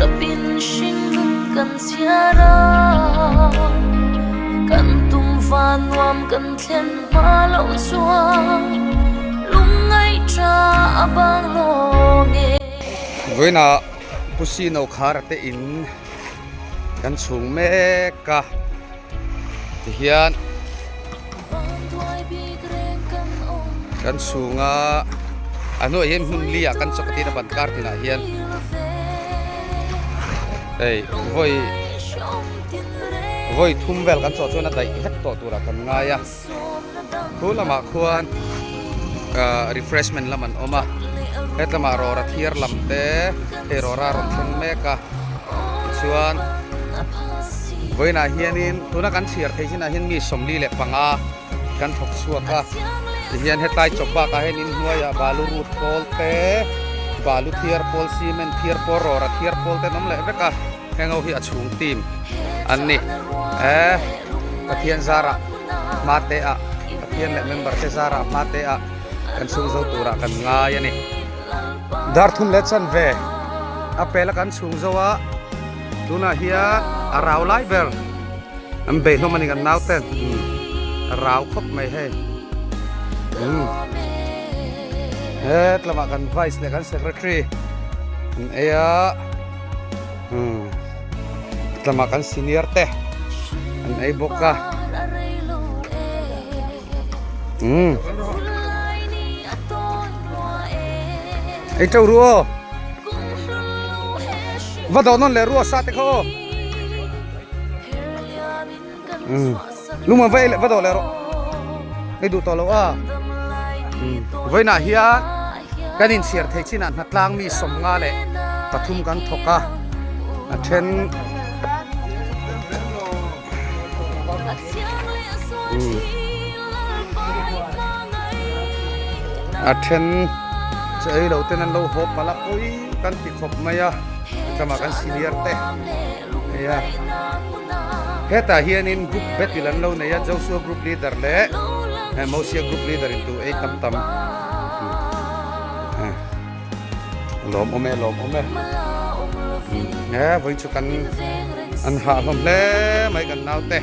Ṭapin hringnun kan chhiar a, kan tum van nuam kan thlen hma loh chuan lungngaih ṭha a bang lawng e. Vawiinah Pu Sino Khara te in kan chhung mek a tihian kan chhunga a hnuaiah hian hmun li ah kan chawk a tin a ban kar tinah hian hei vawi vawi thum vel kan chawh chuan a daih vek tawh turah kan ngai a khu lamah khuan ah refreshment lam an awm a hetlamah rawra thiar lam te hei rawra a rawn thleng mek a tichuan vawiinah hianin tuna kan chhiar theih chinah hian mi 45 kan thawk chhuak a tihian hetlai chawp bakah hian inhnuaiah balu rut pawl te balu thiar pawl cement thiar pawl rawra thiar pawl te an awm leh vek a heng ho hi a chhung team an ni eh Pathian zarah hma te ah Pathian leh member te zarah hma te ah kan chhung zo turah kan ngai a ni. Dar thum leh chanve a pel a kan chhung zo a tunah hian a rau lai ber an bei hlawm a ni kan naute a rau khawp mai hei umm he tlamah kan vice leh kan secretary an ei a umm tlamah kan senior te an ei bawk a umm. Ei teuh ru aw. Va dawh nawn leh ru a sa te kha aw. Umm. Lungman va ei leh va dawh leh rawh. Ei duh tawh lo a. Umm. Vawiinah hian kan inchhiar theih chinah hnatlang mi 53 kan thawk a. A then Umm. A then chu ei lo ten an lo haw palh a pawi kan ti khawp mai a tlama kan senior te hei a hetah hianin group battle an lo nei a Joshua group leader leh Mosia group leader in tu ei tam tam lawm awm e lawm awm e he vawi chu kan an hah hlawm hle mai kan naute.